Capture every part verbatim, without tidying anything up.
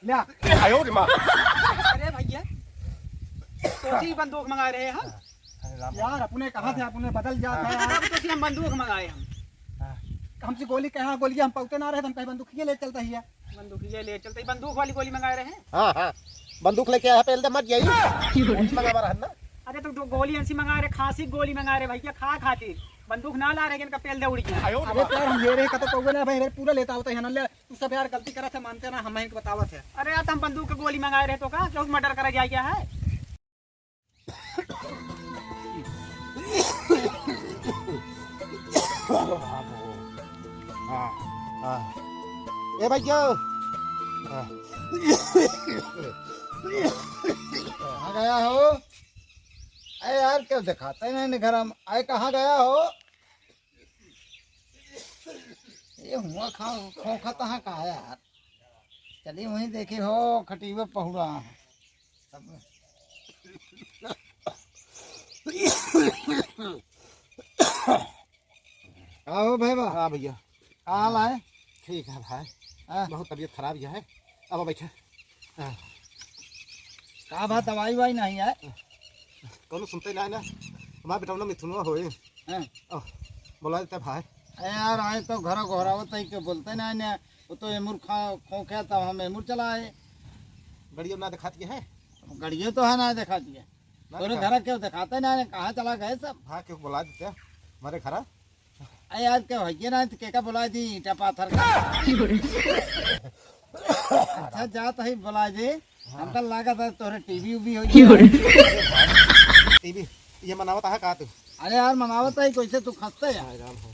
ल्या। आयो रे माँ। अरे भइया, तोसी बंदूक मंगाए रहे हम। अरे राम। यार, अपने कहा थे, अपने बदल जात है यार। अब तोसी हम बंदूक मंगाए हम। हाँ। हमसे गोली कहा, गोली हम पौते ना रहे, तो हम कहीं बंदूक ये ले चलता ही है। बंदूक ये ले चलता ही, बंदूक वाली गोली मंगाए रहे। हाँ, हाँ। बंदूक लेके आया, पहले तो मत जाइए। गोली मंगावा रहन ना। अरे तो दो गोली ऐसी मंगाए रहे, खांसी की गोली मंगाए रहे भइया, खा खातिर। बंदूक ना ला रहे, इनका पेल दे उड़ गया। अरे तो यार, हम ले रहे, कतो कौवे ना भाई, पूरा लेता होता है ना, ले। तू सब यार गलती करत है, मानते ना, हम इनके बतावत है। अरे यार, तो हम बंदूक के गोली मंगाए रहे तो का, क्यों मर्डर करा जाए क्या है? हाँ, हाँ। ए भाई, क्यों? हाँ। कहाँ गया हो? अरे यार, क्यों दिखाता ही नहीं घर में? अरे, कहाँ गया हो? ये हुआ खा, खोखा तहाँ का है यार? चलिए वहीं देखे हो, खटीबे पहुड़ा है। तब का हो भाई बा? हाँ भइया। का हाल है? ठीक है भाई। हाँ। बहुत तबीयत खराब ही है। अब बैठे। हाँ। का बात, दवाई वाई नहीं है? कौनो सुनते नहीं ना। हमारे बेटौना मिथुनवा होए। हाँ। ओह, बोला देता भाई। अरे यार, आए तो घर घोरावत है, के बोलते नहीं ने। वो तो एमुर खा, खोखे, तब हम एमुर चला आए। गड़ियो ना दिखाती है। गड़ियो तो है ना दिखाती है। ना तोरे दिखा। घर क्यों दिखाते ना ने, कहाँ चला गए सब? हाँ, क्यों बोला देते हमारे घर? अरे यार, के भइया ना, तो के का बोला दी, ईंटा पाथर का। अच्छा, जात ही बोला दे। हाँ। हमका लागत है तोरे टीवी उवी हो गया। टीवी ये मनावत है का तू? अरे यार, मनावत है, कैसे तू खस्ता है? हाँ, राम हो।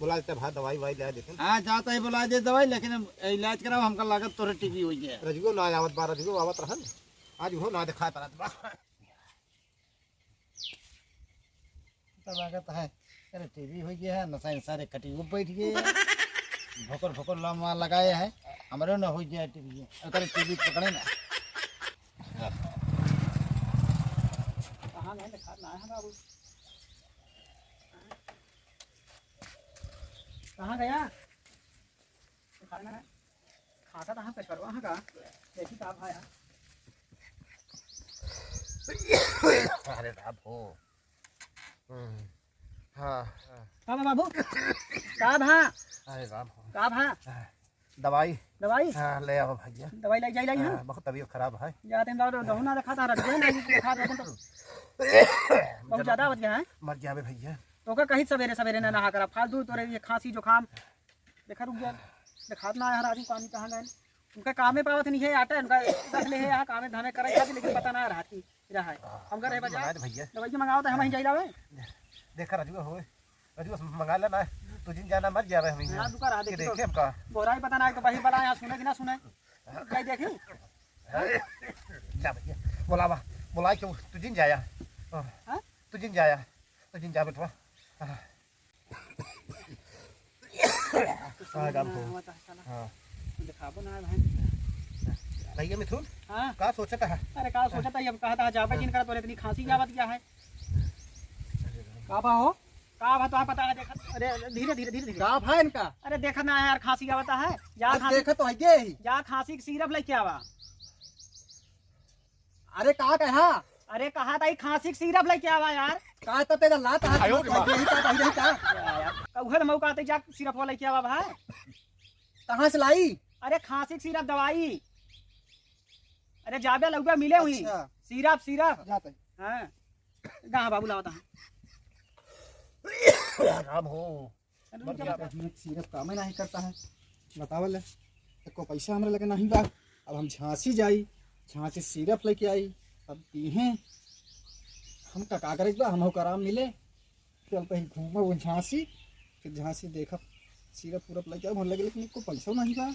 बोला देते भाई, दवाई वाई ले देते। हाँ, जात ही बोला दे दवाई, लेकिन हम इलाज कराओ, हमका लागत तोरे टीवी हो गया। रजुओ ना आवत बा, रजुओ आवत रहन। आज वो ना दिखाई पड़त बा। तब लागत है, अरे टीवी हो गया है, नशा सारे कटी वो बैठ गए हैं। भोकर भोकर लम्बा लगाए है, हमरे न हो गया टीवी, अगर टीवी पकड़े ना। कहाँ गए, दिखा ना है बाबू। कहाँ गया? खाना है? खाता कहाँ पे करवा है का? देखी का भाया। अरे राम हो। हम्म। हाँ, हाँ। का बा बाबू? का भा? अरे राम हो। का भा? हाँ, दवाई। दवाई? हाँ, ले आओ भइया। दवाई लाई जाई लाई, हाँ? हाँ, बहुत तबीयत खराब है। जाते हैं, दहू ना दिखाता, रख दे ना, ये दिखा दे तो। बहुत ज्यादा हो गया है। मर जावे भइया। तो का कही सवेरे सवेरे ना नहा करा, फालतू तोरे ये खांसी जुकाम। देखा, रुक जा, देखात ना है राजू, कानी कहाँ गए? उनका कामे पावत नहीं है, आटा उनका रख ले है यहाँ, कामे धामे करे खातिर, लेकिन पता ना रहा कि रहा है। हम कर रहे बजा। मंगा दे भइया। दवाई मंगाओ तो हम ही जाई लावे। देखा राजू हो, राजू मंगा ले ना, तू जिन जाना मत जावे हम यहाँ। दुका रहा, देखी देखे तो। हमका। बोरा ही पता ना है तो बहिर बला यहाँ सुने कि ना सुने। जाई देखी। जा भइया, बोलावा, बोला क्यों, तू जिन जाया। हाँ? तू जिन जाया, तू जिन जा बेटवा। हाँ। हाँ, राम हो। हाँ, तो साला। हाँ। दिखाबो ना है भाई। भइया मिथुन, हाँ। का सोचत है? अरे, का सोचत है, अब कहत है, जाबे जिन करत, तोरे इतनी खांसी आवत क्या है? का बा हो? का बा, तो पता है, देखा, अरे, धीरे, धीरे, धीरे, धीरे। का भा इनका? अरे, देखा ना यार, खांसी आवत है। जा अब खांसी, देखा तो है ये ही। जा खांसी के सिरप लेके आवा। अरे का कहा? अरे कहा था, ई खांसी के सिरप लेके आवा यार। का तो तेरा लात हाथ आयो रे माँ। यही का, यही का? उहे मौका आते जा सिरप लेके आवा भाई। कहाँ से लाई? अरे खांसी के सिरप दवाई। अरे जाबे लउबे मिले हुई। अच्छा। सिरप, सिरप। जाते। हाँ। गा बाबू लावता। राम हो। अरे रुक जा मर गया। बाबा। अपने सिरप कामे नहीं करता है, बतावल है। एको पैसा हमरे लगे नहीं बा। अब हम झांसी जाई, झांसी सिरप लेके आई, अब पीहें। हम का, का करे बा, हमहू का आराम मिले। चलते ही घूमब वो झांसी, फिर झांसी देखब, सिरप उरप लेके आब, हमरे लगे लेकिन एको पैसा नहीं बा।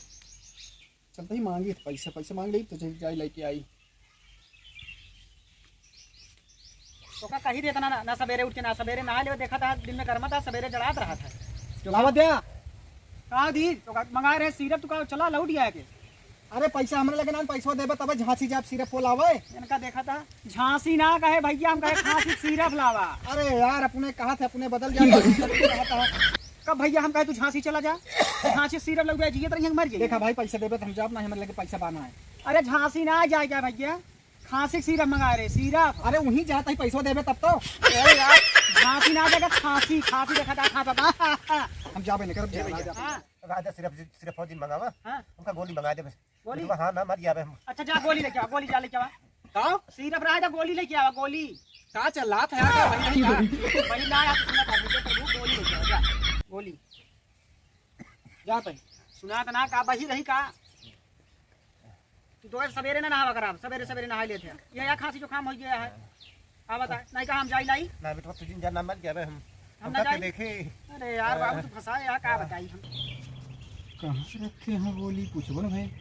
चलते ही मांगी तो पैसा, पैसा मांग ली तो जल्दी जाई लेके आई। तो का कही देता ना, ना, ना सवेरे उठ के, ना सवेरे नहा लेवे, देखा था दिन में गर्मा था, सवेरे जड़ात रहा था। लावा द्या। का दी? तो का मंगा रहे सिरप, तू का चला लौट गया के? अरे पैसा हमरे लगे ना, पैसा देबे तबे झांसी जाब सिरप वो लावे। इनका देखा था, झांसी ना कहे भइया, हम कहे खांसी सिरप लावा। अरे यार, अपने कहा थे, अपने बदल जाते हैं, कहा था। कब भइया हम कहे तू झांसी चला जा? झांसी syrup लगबे, जियत रही मर जाइए। देखा भाई, पैसा देबे तो हम जाब, ना हमारे लगे पैसा बाना है। अरे झांसी ना जाए क्या भइया, खांसी के syrup मंगाए रहे, syrup। अरे वहीं जाता ही पैसा देबे तब तो। अरे यार, झांसी ना जाएगा, खांसी, खांसी देखा था, खा बाबा। हम जाबे नहीं करब, ए भइया। जा, जा। हाँ। राजा syrup, syrup फौजी मंगावा। हाँ। उनका गोली मंगा दे बस। गोली? हाँ ना, मर जाबे हम। अच्छा जा गोली लेके आ, गोली जा लेके आ। का? syrup रहा था, गोली लेके आवा, गोली। का चल रहा था यार, का वही नहीं का? वही ना यार, सुना था मुझे प्रभु, गोली लेके आवा, जा, गोली। जा तई। सुना था ना का, बही रही का? तू तो सवेरे ना नहावा खराब, सवेरे सवेरे नहा लेते हैं। ये या खांसी जुकाम हो गया है। का बता, नहीं का हम जाई लाई? ना बेटवा, तुझे जाना मत जाबे हम। हम हम ना का जाई? देखे। अरे यार बाबू, तू फंसा यार, का बताई हम? कहाँ से रखे हैं गोली, पूछबो ना भाई।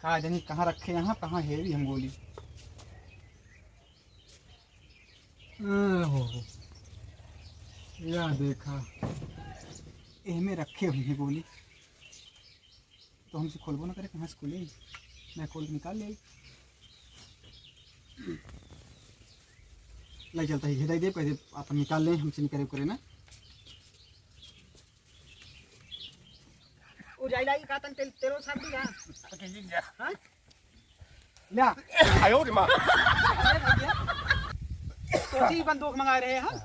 का जानी कहाँ रखे हैं, कहाँ हेरी हम गोली। ओहो, या देखा, एहमे रखे हुई है गोली। तो हमसे खोलबो ना करे, कहाँ से खोले? मैं खोल के निकाल ले। लाई चलता ही, घेदाई देब, कह दे, अपन निकाल ले, हमसे निकाले करे ना। उ जाई लाई का तन तेल, तेलो साथ दिया। हाँ? ल्या। आयो रे माँ। अरे भैया, तो सी बंदूक मंगा रहे हैं हम।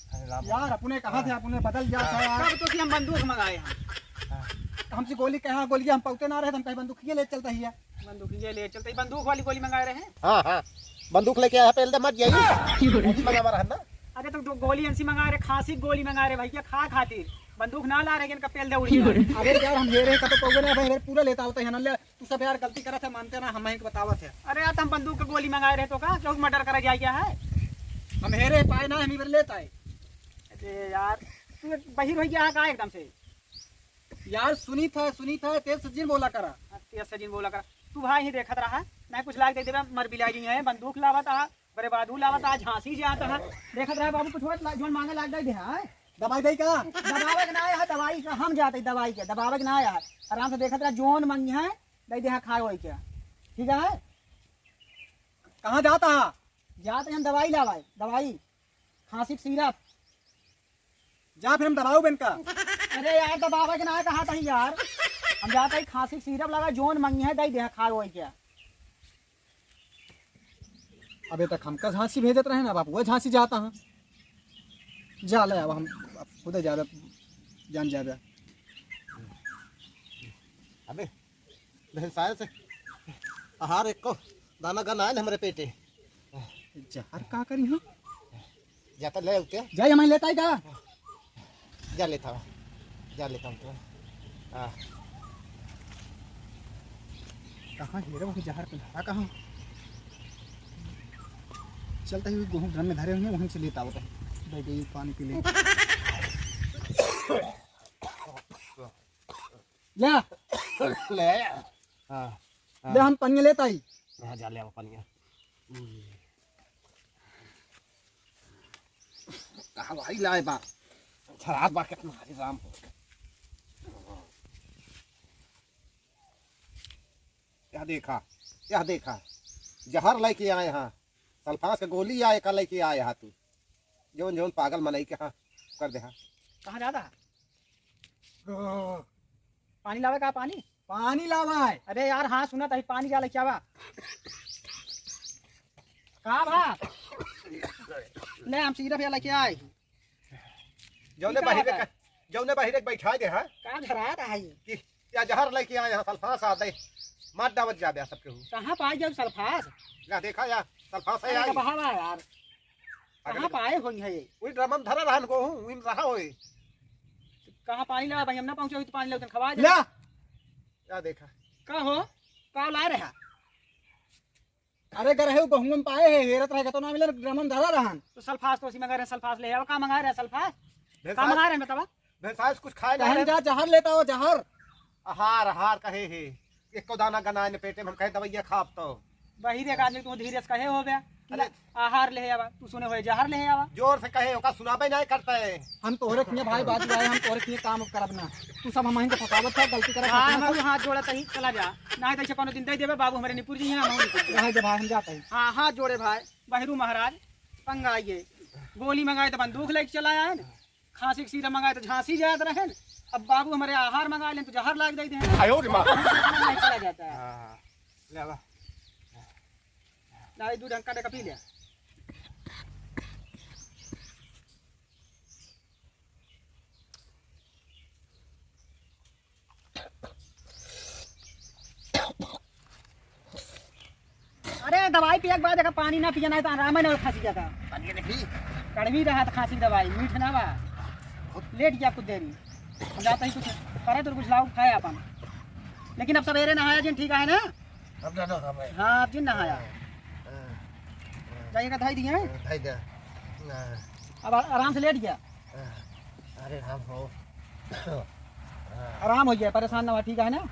अरे राम। यार, अपने कहाँ थे, अपने बदल जा था यार। कब तो सी हम बंदूक मंगाए हैं। हमसे गोली कहा, गोली हम पौते ना रहे, तो हम कहीं बंदूक ये ले चलता ही है। बंदूक ये ले चलता ही, बंदूक वाली गोली मंगा रहे हैं। हाँ, हाँ, बंदूक लेके आया, पहले तो मत जाइए। गोली मंगावा रहा ना। अरे तो दो गोली ऐसी मंगा रहे, खांसी की गोली मंगा रहे भैया, खा खातिर। बंदूक ना ला रहे, इनका पेल दे उड़ी। अरे यार, हम हेरे का तो पौवे ना भाई, पूरा लेता होता है ना, ले। तू सब यार गलती करत है, मानते ना, हम ही बतावत है। अरे यार, तो हम बंदूक के गोली मंगाए रहे तो का? केहू के murder करा जाए क्या है? हम हेरे पाए ना, हम ही लेत आए। अरे यार, तू एक बहिर हो गया है का एकदम से? यार सुनी था, सुनी था, तेज से जिन बोला करा। हाँ, तेज से जिन बोला करा। तू भाई ही देखत रहा, नहीं कुछ लाग दे देबे, मर बिलाई रही है, बंदूक लावत आ, बड़े बादू लावत आ, झांसी जात आ। देखत रहा बाबू, कुछ होत ला-, जोन मांगे लाग दे दे, हाँ? दवाई दे का? दबावे के ना आया है, दवाई का हम जाते दवाई के, दबावे के ना आया है। आराम से देखत रहा, जोन मंगी है, दे दे, हाँ, खाए वही के। ठीक है? कहाँ जाता है? जाते हम दवाई लावाए, दवाई, खांसी के syrup। जा फिर हम दबाऊ बेन का। अरे यार, दबावे के ना कहा था यार। हम जाते ही खांसी के syrup लगा, जोन मंगी है, दे दे, खाए वही के। अबे तक हमका झांसी भेजत रहे ना, अब आप वो झांसी जाता है। जा ले, अब हम अब खुदे जाबे, जान जाबे। अबे, भैंसाए से आहार एको दाना गनाए न हमरे पेटे। जहर का करी हम? जाता ले उते। जाई, हम लेता ही का? जा लेता हूँ, जा लेता हूँ तो। हाँ। कहाँ हेरे वही जहर के धारा कहाँ? चलता ही गेहूँ ड्रम में धरे हुए, वहीं से लेता होता है। दे दे पानी पी ले। ले। ले। हाँ, हाँ। ले, हम पनिया लेता ही। हाँ, जा ले आओ पनिया। हम्म। कहाँ भाई लाए बा? खराब बा कितना, हरे राम हो। यह देखा, यह देखा, जहर लेके आए हाँ, सल्फास का गोली आए का लेके आए हाँ तू, जौन जौन पागल मनई के हाँ कर दे हाँ। कहाँ जाता है? पानी लावे का पानी? पानी लावा है। अरे यार, हाँ, सुना तही, पानी जा लेके आवा। का भा? ले, हम syrup या लेके आए। जौने ई का बाहिरे होता है? का, जौने बाहिरे के बैठा दे, हाँ? का धरा रहा है ये? कि या जहर लेके आए, हाँ, सल्फास आ दे। मार डावत जाबे सबके हूँ। कहाँ पाए जब सल्फास? या देखा या, सल्फास है अरे, आई। बहावा यार। अगले कहाँ पाए होई है ये? वही ड्रम में धरा रहन को हूँ, वही में रहा होए। कहाँ पानी लावा भाई, हम ना पहुँचे हुई तो पानी लाओ, तन खवा दे। ला। या देखा। का हो? का ला रहा? अरे, गरहे गहुम पाए है, हेरत रहे, तो ना मिले, ड्रम में धरा रहन। तो सल्फास तो उसी मंगा रहे, सल्फास ले आओ, का मंगा रहे सल्फास? का भैंसास, मंगा रहे बतावा? भैंसास कुछ खाए ना कहन रहे। जा, जहर लेता हो, जहर। आहार, आहार कहे है। एको दाना गनाए न पेटे में, हम कहे दवाइया खाब तो। बहिर एक आदमी तू धीरे से कहे हो बे कि अरे। आहार ले आवा, तू सुने होए जहर ले आवा। जोर से कहे, ओका सुनाबे नहीं करता है। हम तोहरे किए भाई बात आए, हम तोहरे किए काम करब ना। तू सब हमहीं के फसावत है, गलती करत हाँ, है। हम हाथ जोड़ा तही चला जा। नहीं तो ऐसे कोनो दिन दे देबे बाबू, हमरे निपुर जी हैं, हम निपुर जी। रहे दे भाई, हम जाते हैं। हाँ, हाथ जोड़े भाई, बहिरू महाराज। मंगाइए, गोली मंगाए तो बंदूक लेके चला आए, खांसी के सीरप मंगाए तो झांसी जात रहे। अब बाबू हमरे आहार मंगा लें तो जहर लाग दे दें। आयो रे माँ। नहीं चला जाता है। हाँ, हाँ। ले आवा। लाई, दूध हंका दे, पी ले। अरे, दवाई पिए के बाद अगर पानी ना पिए ना, तो आराम ही ना हो खांसी जाता। पानी नहीं। कड़वी रहा तो खांसी की दवाई, मीठ ना बा। लेट गया कुछ देरी। हम जाता ही कुछ करे तो कुछ लाओ खाए अपन। लेकिन अब सवेरे नहाया जिन, ठीक है ना? अब ना, ना, हम है। हाँ, अब जिन नहाया। हाँ, हाँ, हाँ। जाइएगा, धाई दिए हैं? हाँ, धाई दे। हाँ। अब आ-, आराम से लेट गया। हाँ। अरे राम हो। हाँ। आराम हो गया, परेशान ना हुआ, ठीक है ना?